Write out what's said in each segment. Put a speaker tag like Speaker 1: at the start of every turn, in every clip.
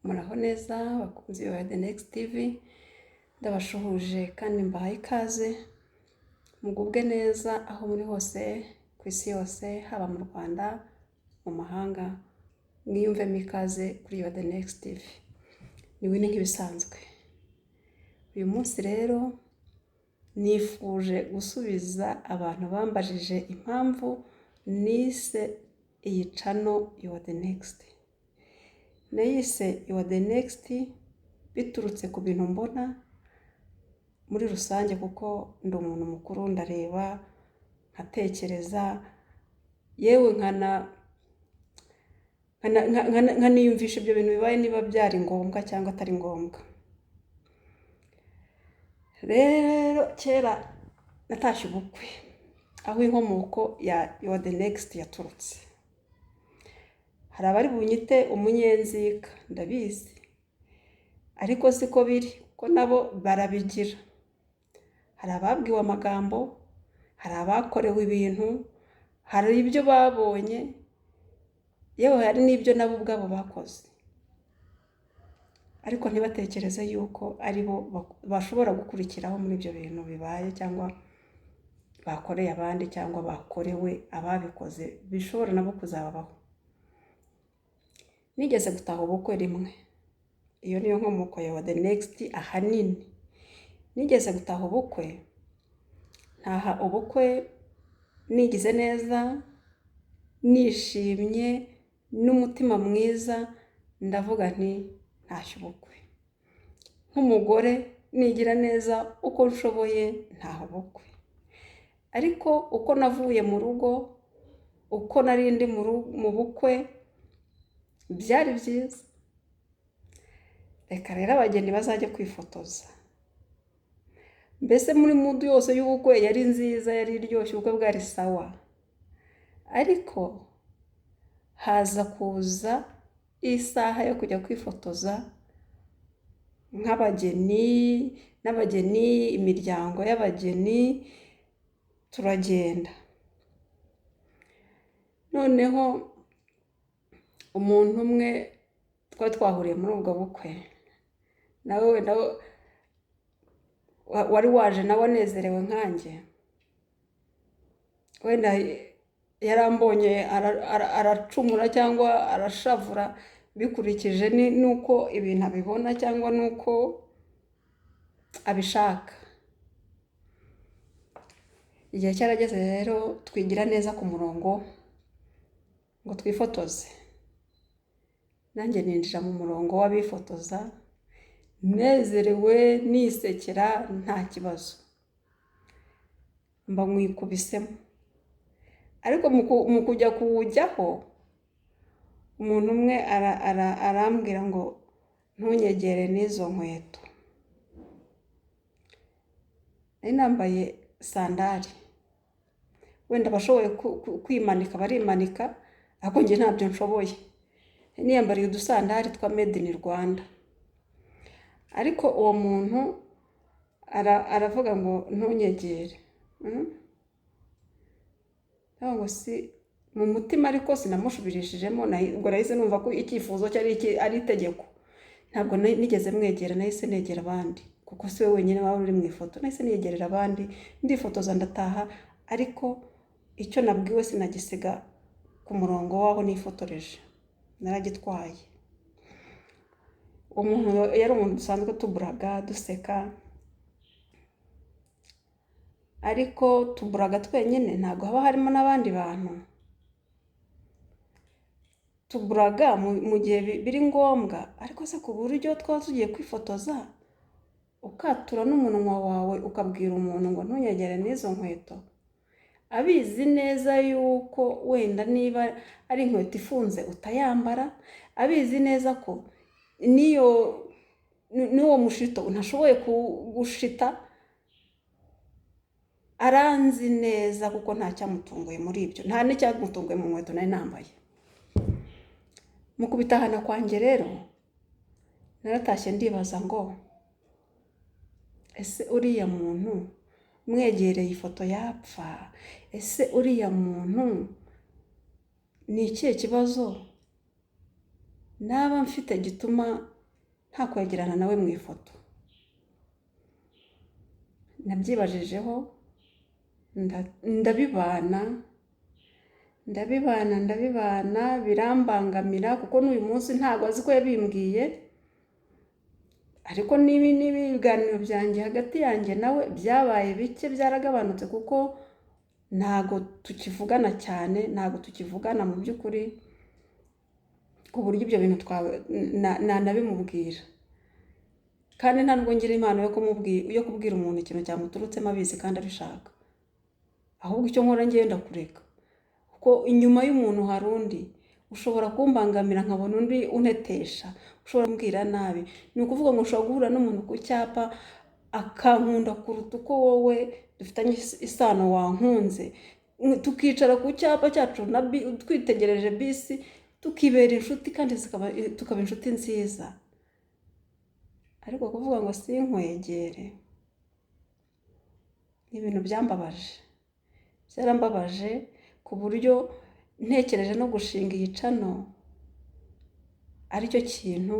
Speaker 1: Muraho neza bakunzi ba The Next TV, ndabashuhuje kandi mbahaye ikaze, mugubwe neza aho muri hose ku isi yose, haba mu Rwanda, mu mahanga, mwiyumvemo ikaze kuri The Next TV. Ni Winnie nk'ibisanzwe. Uyu munsi rero nifuje gusubiza abantu bambajije impamvu nise iyi channel You Are The Next. Nayise You Are The Next biturutse ku bintu mbona muri rusange, kuko ndi umuntu mukuru, ndareba, nkatekereza, yewe nkaniyumvisha ibyo bintu bibaye niba byari ngombwa cyangwa atari ngombwa. Rero kera natashye ubukwe, aho inkomoko ya You Are The Next yaturutse. Hari abari bunyite umunyenzika, ndabizi, ariko siko biri, kuko nabo barabigira. Hari ababwiwe amagambo, hari abakorewe ibintu, hari ibyo babonye, yewe hari n'ibyo nabo ubwabo bakoze, ariko ntibatekereze yuko ari bo bashobora gukurikiraho muri ibyo bintu bibaye, cyangwa bakoreye abandi, cyangwa bakorewe ababikoze, bishobora nabo kuzababaho. Nigeze gutaha ubukwe rimwe, iyo niyo nkomoko ya The Next ahanini. Nigeze gutaha ubukwe, ntaha ubukwe nigize neza, nishimye n'umutima mwiza, ndavuga nti ntashye ubukwe. Nk'umugore nigira neza uko nshoboye, ntaha ubukwe. Ariko uko navuye mu rugo, uko nari ndi mu bukwe, byari byiza. Reka rero abageni bazajya kwifotoza. Mbese muri mood yose y'ubukwe yari nziza, yari iryoshye, ubukwe bwari sawa. Ariko haza kuza isaha yo kujya kwifotoza nk'abageni n'abageni, imiryango y'abageni, turagenda. Noneho umuntu umwe twari twahuriye muri ubwo bukwe, nawe wenda wari waje nawe anezerewe nkanjye, wenda yarambonye aracumura cyangwa arashavura, bikurikije n'uko ibintu abibona cyangwa n'uko abishaka. Igihe cyarageze rero twigira neza ku murongo ngo twifotoze. Nanjye ninjira mu murongo w'abifotoza, nezerewe, nisekera, nta kibazo. Mba nkwikubisemo. Ariko mu kujya kuwujyaho, umuntu umwe arambwira ngo ntunyegere n'izo nkweto. Nari nambaye sandari. Wenda abashoboye kwimanika barimanika, ariko njye ntabyo nshoboye. Niyambariye udusandari twa made in Rwanda. Ariko uwo muntu aravuga ngo ntunyegere. Ndavuga ngo si mu mutima, ariko sinamushubirishijemo, ubwo nahise numva ko icyifuzo cye ari itegeko. Ntabwo nigeze mwegera, nahise negera abandi, kuko si we wenyine waba uri mu ifoto. Nahise niyegerera abandi, ndifotoza, ndataha, ariko icyo nabwiwe sinagisiga ku murongo w'aho nifotoreje, naragitwaye. Uwo muntu yari umuntu dusanzwe tuburaga, duseka, ariko tuburaga twenyine, ntabwo haba harimo n'abandi bantu. Tuburaga mu gihe biri ngombwa, ariko se ku buryo twaba tugiye kwifotoza, ukatura n'umunwa wawe ukabwira umuntu ngo ntunyegere n'izo nkweto, abizi neza yuko wenda niba ari inkweto ifunze utayambara, abizi neza ko n'iyo n'uwo mushito ntashoboye gushita, aranzi neza kuko nta cyamutunguye muri ibyo, nta n'icyamutunguye mu nkweto nari nambaye. Mu kubitahana kwanjye rero, naratashye ndibaza ngo ese uriya muntu mwegereye ifoto yapfa? Ese uriya muntu ni ikihe kibazo naba mfite gituma nta kwegerana nawe mu ifoto. Nabyibajijeho, ndabibana, ndabibana, ndabibana, birambangamira, kuko n'uyu munsi ntabwo azi ko yabimbwiye, ariko nibi n'ibiganiro byanjye hagati yanjye nawe byabaye bike, byaragabanutse, kuko ntabwo tukivugana cyane, ntabwo tukivugana mu by'ukuri, ku buryo ibyo bintu nanabimubwira. Kandi nta nubwo ngira impano yo kubwira umuntu ikintu cyamuturutsemo abizi kandi abishaka, ahubwo icyo nkora ngewe ndakureka, kuko inyuma y'umuntu hari undi ushobora kumbangamira, nkabona undi untetesha, ushobora kumbwira nabi. Ni ukuvuga ngo ushobora guhura n'umuntu ku cyapa akankunda kuruta uko wowe dufitanye isano wankunze, tukicara ku cyapa cyacu twitegereje bisi, tukibera inshuti kandi tukaba inshuti nziza. Ariko kuvuga ngo sinkwegere ni ibintu byambabaje, byarambabaje ku buryo ntekereje no gushinga iyi channel aricyo kintu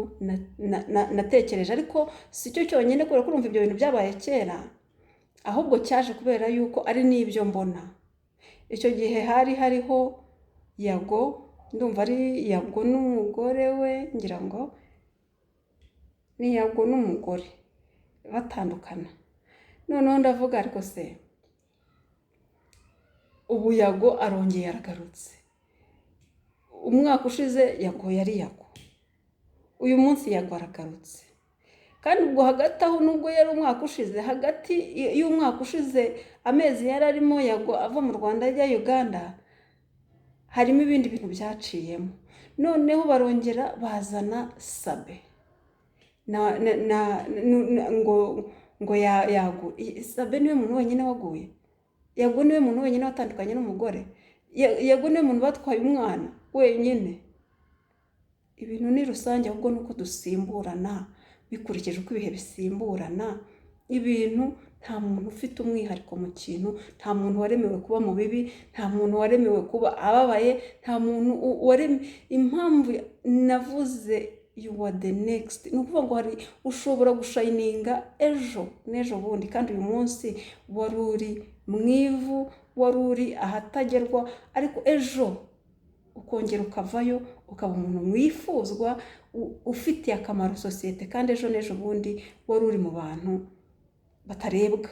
Speaker 1: natekereje, ariko si cyo cyonyine, kubera ko urumva ibyo bintu byabaye kera, ahubwo cyaje kubera yuko ari n'ibyo mbona. Icyo gihe hari hariho Yago, ndumva ari Yago n'umugore we, ngira ngo ni Yago n'umugore batandukana. Noneho ndavuga, ariko se ubu Yago arongeye aragarutse, umwaka ushize Yago yari Yago, uyu munsi Yago aragarutse. Kandi ubwo hagati aho, nubwo yari umwaka ushize, hagati y'umwaka ushize amezi yari arimo Yago ava mu Rwanda ajya Uganda, harimo ibindi bintu byaciyemo. Noneho barongera bazana Sabe ngo Yago. Sabe niwe muntu wenyine waguye, Yago niwe muntu wenyine watandukanye n'umugore, Yago niwe muntu batwaye umwana wenyine. Ibintu ni rusange, ahubwo ni uko dusimburana bikurikije uko ibihe bisimburana. Ibintu nta muntu ufite umwihariko mu kintu, nta muntu waremewe kuba mu bibi, nta muntu waremewe kuba ababaye, nta muntu waremwe. Impamvu navuze "you are the next", ni ukuvuga ngo hari ushobora gushininga ejo n'ejo bundi, kandi uyu munsi wari uri mu ivu, wari uri ahatagerwa, ariko ejo ukongera ukavayo, ukaba umuntu wifuzwa, ufitiye akamaro sosiyete, kandi ejo n'ejo bundi wari uri mu bantu batarebwa,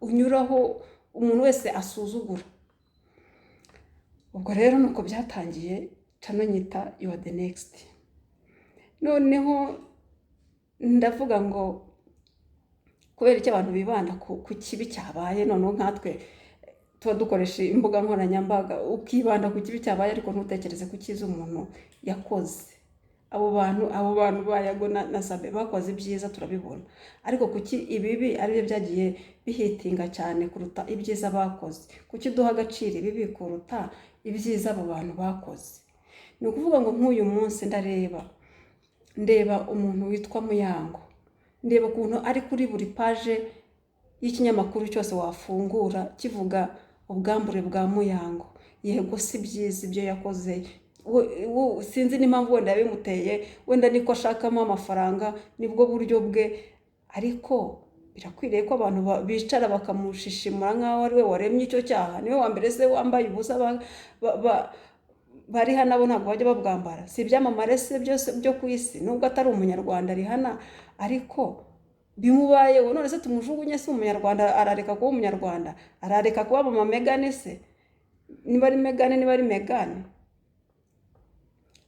Speaker 1: unyuraho umuntu wese asuzugura. Ubwo rero nuko byatangiye, channel nyita "You are the next". Noneho ndavuga ngo kubera icyo abantu bibanda ku kibi cyabaye, noneho nkatwe tuba dukoresha imbuga nkoranyambaga, ukibanda ku kibi cyabaye ariko ntutekereze ku cyiza umuntu yakoze. Abo bantu ba Yago na Sabe bakoze ibyiza turabibona, ariko kuki ibibi aribyo byagiye bihitinga cyane kuruta ibyiza bakoze? Kuki duha agaciro ibibi kuruta ibyiza abo bantu bakoze? Ni ukuvuga ngo nk'uyu munsi ndareba, ndeba umuntu witwa Muyango, ndeba ukuntu ari kuri buri page y'ikinyamakuru cyose wafungura kivuga ubwambure bwa Muyango. Yego, si byiza ibyo yakoze, sinzi n'impamvu wenda yabimuteye, wenda niko ashakamo amafaranga, nibwo buryo bwe, ariko birakwiriye ko abantu bicara bakamushishimura nk'aho ari we waremye icyo cyaha? Niwe wa mbere se wambaye ubusa? Bari hano bo ntabwo bajya babwambara? Si ibyamamare se byose byo ku isi? Nubwo atari umunyarwanda Rihanna, ariko bimubayeho. None se tumujugunye? Si umunyarwanda, arareka kuba umunyarwanda? Arareka kuba mama Megane se? Niba ari Megane, niba ari Megane,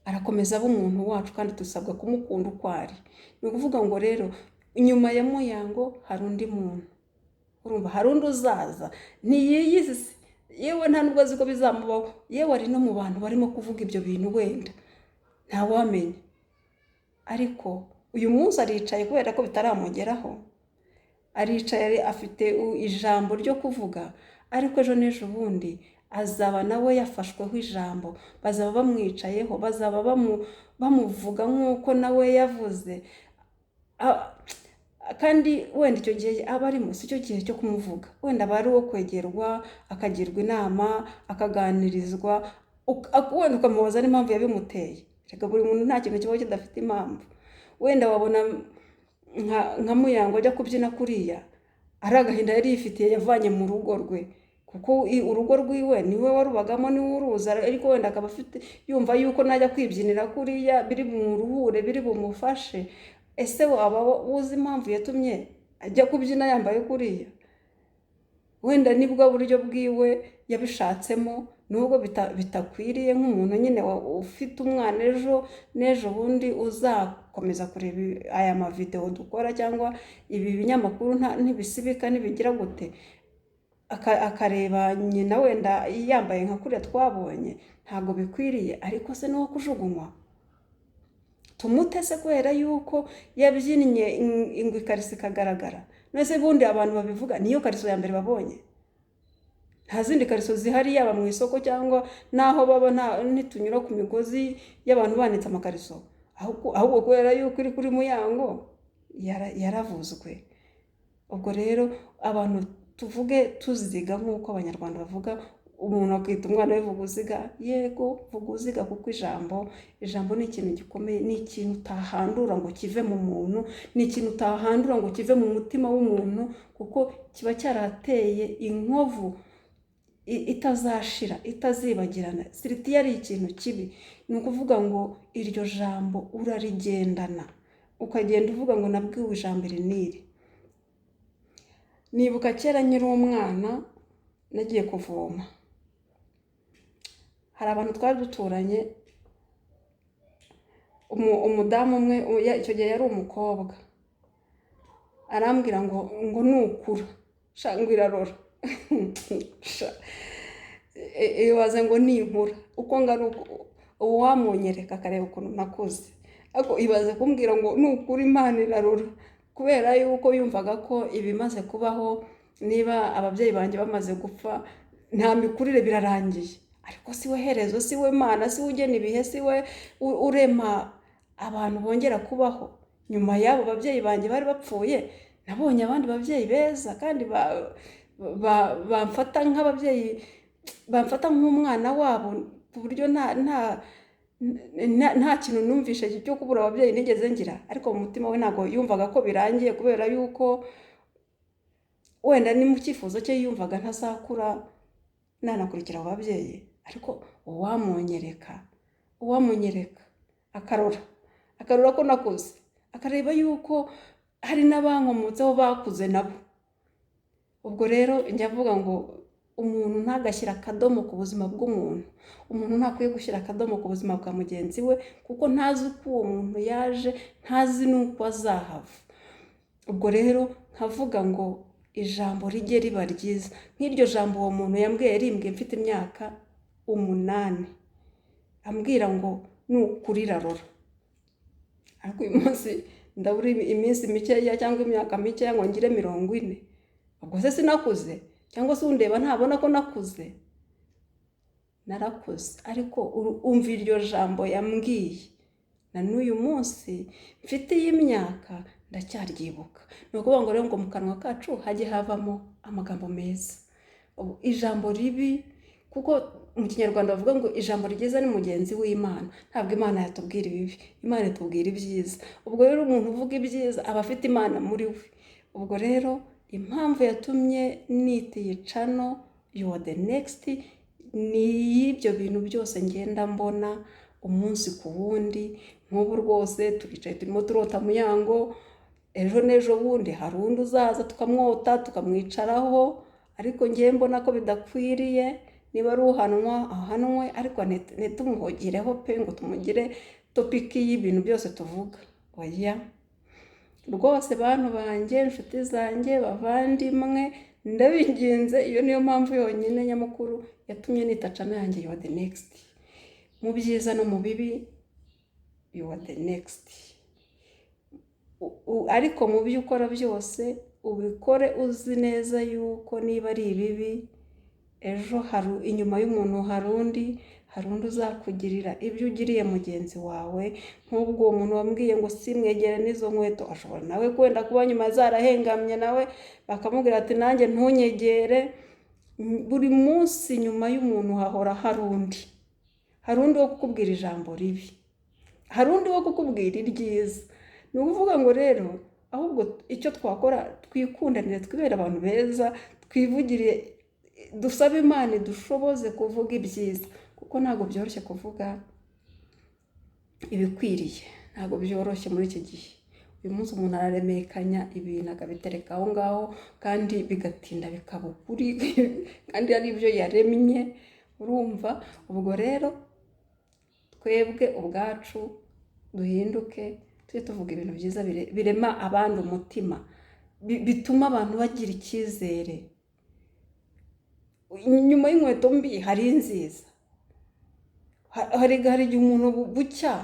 Speaker 1: arakomeza aba umuntu wacu, kandi dusabwa kumukunda uko ari. Ni ukuvuga ngo rero inyuma ya Muyango hari undi muntu, urumva, hari undi uzaza, ntiyiyizi se, yewe nta nubwo azi ko bizamubaho, yewe ari no mu bantu barimo kuvuga ibyo bintu, wenda ntawamenya. Ariko uyu munsi aricaye kubera ko bitaramugeraho, aricaye afite ijambo ryo kuvuga, ariko ejo n'ejo bundi azaba nawe yafashweho ijambo, bazaba bamwicayeho, bazaba bamuvuga nk'uko nawe yavuze. Kandi wenda icyo gihe aba arimo si cyo gihe cyo kumuvuga, wenda aba ari uwo kwegerwa, akagirwa inama, akaganirizwa, wenda ukamubaza n'impamvu yabimuteye. Reka, buri muntu nta kintu kibaho kidafite impamvu. Wenda wabona nka Muyango ajya kubyina kuriya ari agahinda yari yifitiye yavanye mu rugo rwe, kuko urugo rwiwe niwe warubagamo, niwe uruza, ariko wenda akaba afite yumva yuko najya kwibyinira kuriya biri bumuruhure, biri bumufashe. Ese waba uzi impamvu yatumye ajya kubyina yambaye kuriya? Wenda nibwo buryo bwiwe yabishatsemo, nubwo bitakwiriye nk'umuntu nyine ufite umwana ejo n'ejo bundi uzakomeza kureba aya mavidewo dukora cyangwa ibi binyamakuru ntibisibika ntibigira gute, akareba nyina wenda yambaye nka kuriya twabonye, ntabwo bikwiriye. Ariko se ni uwo kujugunywa? Tumute se kubera yuko yabyinnye ingwe ikariso ikagaragara? None bundi abantu babivuga niyo kariso ya mbere babonye, nta zindi kariso zihari yaba mu isoko cyangwa n'aho baba, ntitunyura ku migozi y'abantu banitse amakariso, ahubwo kubera yuko iri kuri Muyango yaravuzwe. Ubwo rero abantu tuvuge tuziga nk'uko Abanyarwanda bavuga, umuntu akita umwana we vuga uziga. Yego, vuga uziga, kuko ijambo ni ikintu gikomeye, ni ikintu utahandura ngo kive mu muntu, ni ikintu utahandura ngo kive mu mutima w'umuntu, kuko kiba cyarateye inkovu itazashira, itazibagirana. Siriti ari ikintu kibi, ni ukuvuga ngo iryo jambo urarigendana, ukagenda uvuga ngo nabwiwe ijambo iri n'iri. Nibuka kera nkiri umwana nagiye kuvoma, hari abantu twari duturanye, umudamu umwe, icyo gihe yari umukobwa, arambwira ngo nukura sha ngo irarora, ibaze ngo ninkura uko ngana uwamunyereka akareba ukuntu nakuze, ariko ibaze kumbwira ngo nukura Imana irarora, kubera yuko yumvaga ko ibimaze kubaho, niba ababyeyi banjye bamaze gupfa nta mikurire birarangiye. Ariko si we herezo, si we Mana, si we ugena ibihe, si we urema abantu bongera kubaho. Nyuma y'abo babyeyi banjye bari bapfuye, nabonye abandi babyeyi beza kandi bamfata nk'ababyeyi, bamfata nk'umwana wabo, ku buryo nta kintu numvishe cyo kubura ababyeyi nigeze ngira. Ariko mu mutima we ntabwo yumvaga ko birangiye, kubera yuko wenda ni mu cyifuzo cye yumvaga ntazakura nanakurikira abo babyeyi. Ariko uwamunyereka akarora ko nakuze, akareba yuko hari n'abankomotseho bakuze nabo. Ubwo rero njya mvuga ngo umuntu ntagashyire akadomo ku buzima bw'umuntu, umuntu ntakwiye gushyira akadomo ku buzima bwa mugenzi we, kuko ntazi uko uwo muntu yaje, ntazi n'uko azahava. Ubwo rero nkavuga ngo ijambo rijye riba ryiza. Nk'iryo jambo uwo muntu yambwiye rimbwiye mfite imyaka 8, ambwira ngo nukuri irarora. Ariko uyu munsi ndabura iminsi mikeya cyangwa imyaka mikeya ngo ngire 40. Ubwo se sinakuze? Cyangwa se undeba ntabona ko nakuze? Narakuze. Ariko umva iryo jambo yambwiye, na n'uyu munsi mfite iyi myaka ndacyaryibuka. Ni ukuvuga ngo rero ngo mu kanwa kacu hajye havamo amagambo meza. Ijambo ribi, kuko mu Kinyarwanda bavuga ngo ijambo ryiza ni mugenzi w'Imana. Ntabwo Imana yatubwira ibibi, Imana itubwira ibyiza. Ubwo rero umuntu uvuga ibyiza aba afite Imana muri we. Ubwo rero impamvu yatumye nita iyi channel You Are The Next ni iy'ibyo bintu byose ngenda mbona umunsi ku wundi. Nk'ubu rwose turicaye turimo turota Muyango, ejo n'ejo bundi hari undi uzaza tukamwota tukamwicaraho, ariko ngewe mbona ko bidakwiriye. Niba ari uhanwa ahanwe, ariko ntitumuhogireho pe ngo tumugire topic y'ibintu byose tuvuga. Oya rwose bantu banjye, inshuti zanjye, bavandimwe, ndabinginze, iyo niyo mpamvu yonyine nyamukuru yatumye nita channel yanjye You Are The Next. Mu byiza no mu bibi, you are the next. Ariko mu byo ukora byose ubikore uzi neza yuko niba ari ibibi, ejo hari inyuma y'umuntu hari undi uzakugirira ibyo ugiriye mugenzi wawe. Nk'ubwo uwo muntu wambwiye ngo simwegere n'izo nkweto, ashobora nawe kwenda kuba nyuma zarahengamye, nawe bakamubwira ati nanjye ntunyegere. Buri munsi nyuma y'umuntu hahora hari undi, hari undi wo kukubwira ijambo ribi, hari undi wo kukubwira iryiza. Ni ukuvuga ngo rero ahubwo icyo twakora, twikundanire, twibere abantu beza, twivugire, dusabe Imana idushoboze kuvuga ibyiza, kuko ntabwo byoroshye kuvuga ibikwiriye, ntabwo byoroshye muri iki gihe. Uyu munsi umuntu araremekanya ibintu akabitereka aho ngaho, kandi bigatinda bikaba ukuri, kandi ari ibyo yaremye, urumva. Ubwo rero twebwe ubwacu duhinduke, tujye tuvuga ibintu byiza birema abandi umutima, bituma abantu bagira icyizere. Nyuma y'inkweto mbi hari inziza. Hari igihe umuntu bucya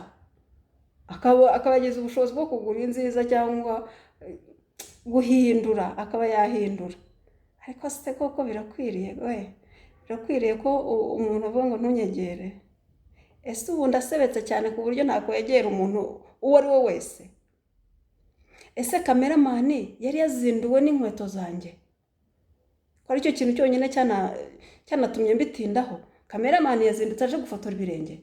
Speaker 1: akaba agize ubushobozi bwo kugura inziza cyangwa guhindura, akaba yahindura. Ariko se koko birakwiriye we? Birakwiriye ko umuntu avuga ngo ntunyegere? Ese ubu ndasebetse cyane ku buryo nakwegera umuntu uwo ari we wese? Ese cameraman yari yazinduwe n'inkweto zanjye, ko aricyo kintu cyonyine cyanatumye mbitindaho? Cameraman yazindutse aje gufotora ibirenge,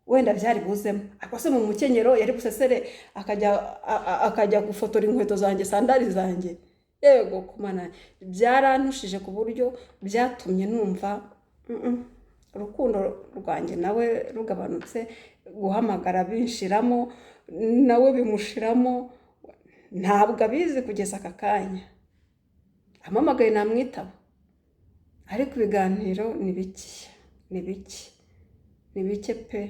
Speaker 1: wenda byari buzemo, ariko se mu mukenyero yari busesere akajya gufotora inkweto zanjye, sandari zanjye? Yego kumana, byarantushije ku buryo byatumye numva urukundo rwanjye nawe rugabanutse, guhamagara binshiramo, nawe bimushiramo. Ntabwo abizi kugeza aka kanya. Ampamagaye namwitaba, ariko ibiganiro ni bike, ni bike, ni bike pe.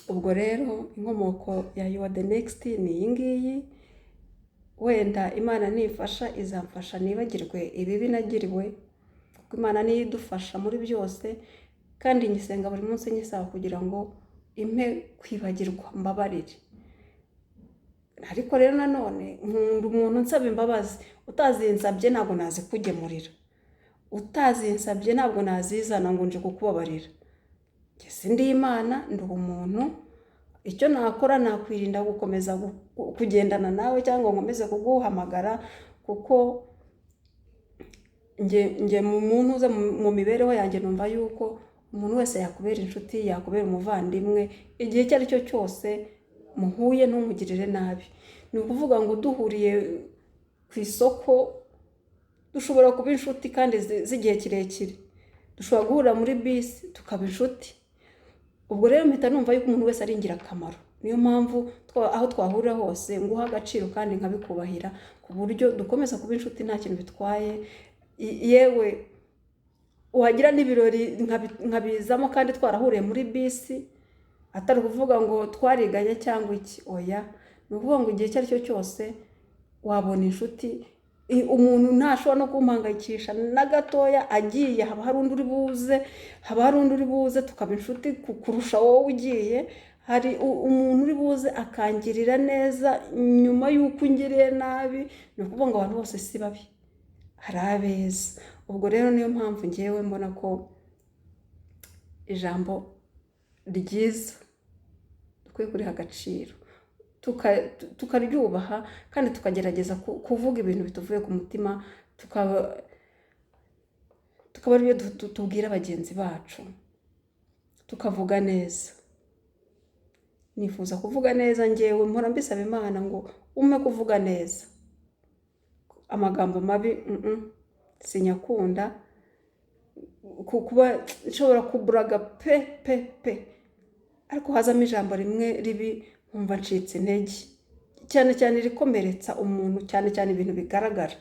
Speaker 1: Ubwo rero inkomoko ya You Are The Next ni iyi ngiyi. Wenda Imana nifasha izamfasha nibagirwe ibibi nagiriwe, kuko Imana niyo idufasha muri byose, kandi nyisenga buri munsi nyisaba kugira ngo impe kwibagirwa, mbabarire. Ariko rero nanone nkunda umuntu nsaba imbabazi. Utazinsabye ntabwo nazikugemurira, utazinsabye ntabwo nazizana ngo nje kukubabarira. Njye sindi Imana, ndi umuntu. Icyo nakora, nakwirinda gukomeza kugendana nawe cyangwa ngo nkomeze kuguhamagara, kuko njye mu muntu uza mu mibereho yanjye numva yuko umuntu wese yakubera inshuti, yakubera umuvandimwe, igihe icyo ari cyo cyose muhuye ntumugirire nabi. Ni ukuvuga ngo duhuriye ku isoko dushobora kuba inshuti kandi z'igihe kirekire, dushobora guhurira muri bisi tukaba inshuti. Ubwo rero mpita numva yuko umuntu wese ari ingirakamaro. Niyo mpamvu aho twahurira hose nguha agaciro kandi nkabikubahira, ku buryo dukomeza kuba inshuti nta kintu bitwaye. Yewe wagira n'ibirori nkabizamo kandi twarahuriye muri bisi, atari ukuvuga ngo twariganye cyangwa iki, oya. Ni ukuvuga ngo igihe icyo ari cyo cyose wabona inshuti. Umuntu ntashobora no kumpangayikisha na gatoya. Agiye haba hari undi uri buze, haba hari undi uri buze tukaba inshuti kurusha wowe ugiye. Hari umuntu uri buze akangirira neza nyuma y'uko ungiriye nabi. Ni ukuvuga ngo abantu bose si babi, hari abeza. Ubwo rero niyo mpamvu ngewe mbona ko ijambo ryiza dukwiye kuriha agaciro, tukaryubaha, kandi tukagerageza kuvuga ibintu bituvuye ku mutima, tukaba aribyo tubwira bagenzi bacu, tukavuga neza. Nifuza kuvuga neza ngewe, mpora mbisaba Imana ngo umpe kuvuga neza. Amagambo mabi sinyakunda. Kuba nshobora kuburaga pe pe pe, ariko hazamo ijambo rimwe ribi nkumva ncitse intege, cyane cyane irikomeretsa umuntu, cyane cyane ibintu bigaragara.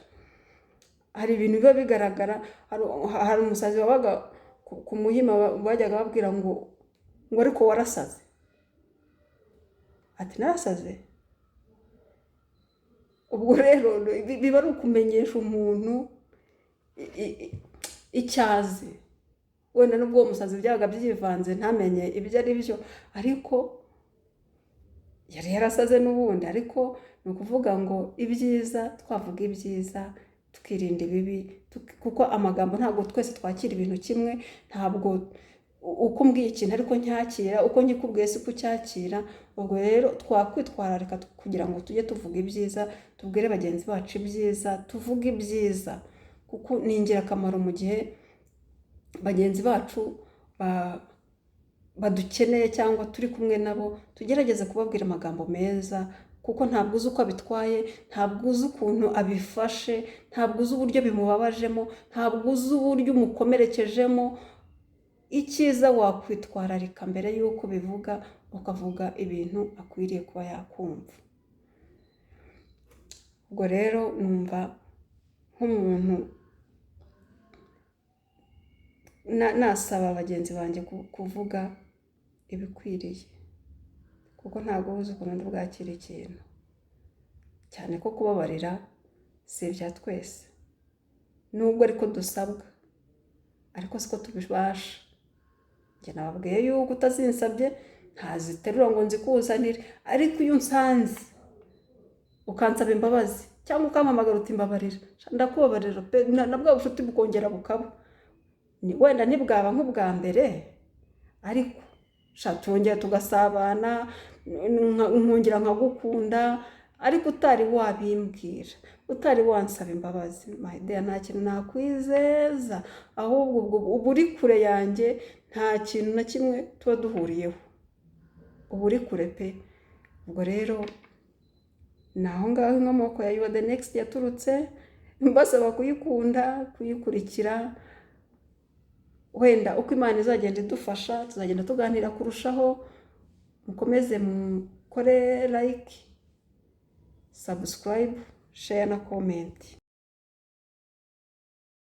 Speaker 1: Hari ibintu biba bigaragara. Hari umusazi wabaga ku Muhima, bajyaga babwira ngo ariko warasaze, ati narasaze. Ubwo rero biba ari ukumenyesha umuntu icyo azi. Wenda n'ubwo uwo musazi byabaga byivanze ntamenye ibyo ari byo, ariko yari yarasaze n'ubundi. Ariko ni ukuvuga ngo ibyiza twavuga ibyiza, tukirinda ibibi, kuko amagambo ntabwo twese twakira ibintu kimwe. Ntabwo uko umbwiye ikintu ariko ncyakira, uko nkikubwiye siko ucyakira. Ubwo rero twakwitwararika kugira ngo tujye tuvuga ibyiza, tubwire bagenzi bacu ibyiza, tuvuge ibyiza, kuko ni ingirakamaro mu gihe bagenzi bacu badukeneye cyangwa turi kumwe nabo, tugerageze kubabwira amagambo meza, kuko ntabwo uzi uko abitwaye, ntabwo uzi ukuntu abifashe, ntabwo uzi uburyo bimubabajemo, ntabwo uzi uburyo umukomerekejemo. Icyiza wakwitwararika mbere y'uko ubivuga, ukavuga ibintu akwiriye kuba yakumva. Ubwo rero numva nk'umuntu nasaba bagenzi banjye kuvuga ibikwiriye, kuko ntabwo uba uzi ukuntu undi bwakira ikintu, cyane ko kubabarira si ibya twese, nubwo ariko dusabwa, ariko siko tubibasha. Njye nababwiye yuko utazinsabye ntaziterura ngo nzikuzanire, ariko iyo unsanze ukansaba imbabazi cyangwa ukampamagara uti mbabarira, ndakubabarira pe, na bwa bucuti bukongera bukaba. Wenda ntibwaba nk'ubwa mbere, ariko sha twongera tugasabana, nkongera nkagukunda, ariko utari wabimbwira, utari wansaba imbabazi, my dear, nta kintu nakwizeza, ahubwo ubwo uba uri kure yanjye, nta kintu na kimwe tuba duhuriyeho, uba uri kure pe. Ubwo rero ni aho ngaho inkomoko ya You Are The Next yaturutse, mbasaba kuyikunda, kuyikurikira. Wenda uko Imana izagenda idufasha tuzagenda tuganira kurushaho. Mukomeze mukore like, subscribe, share na comment.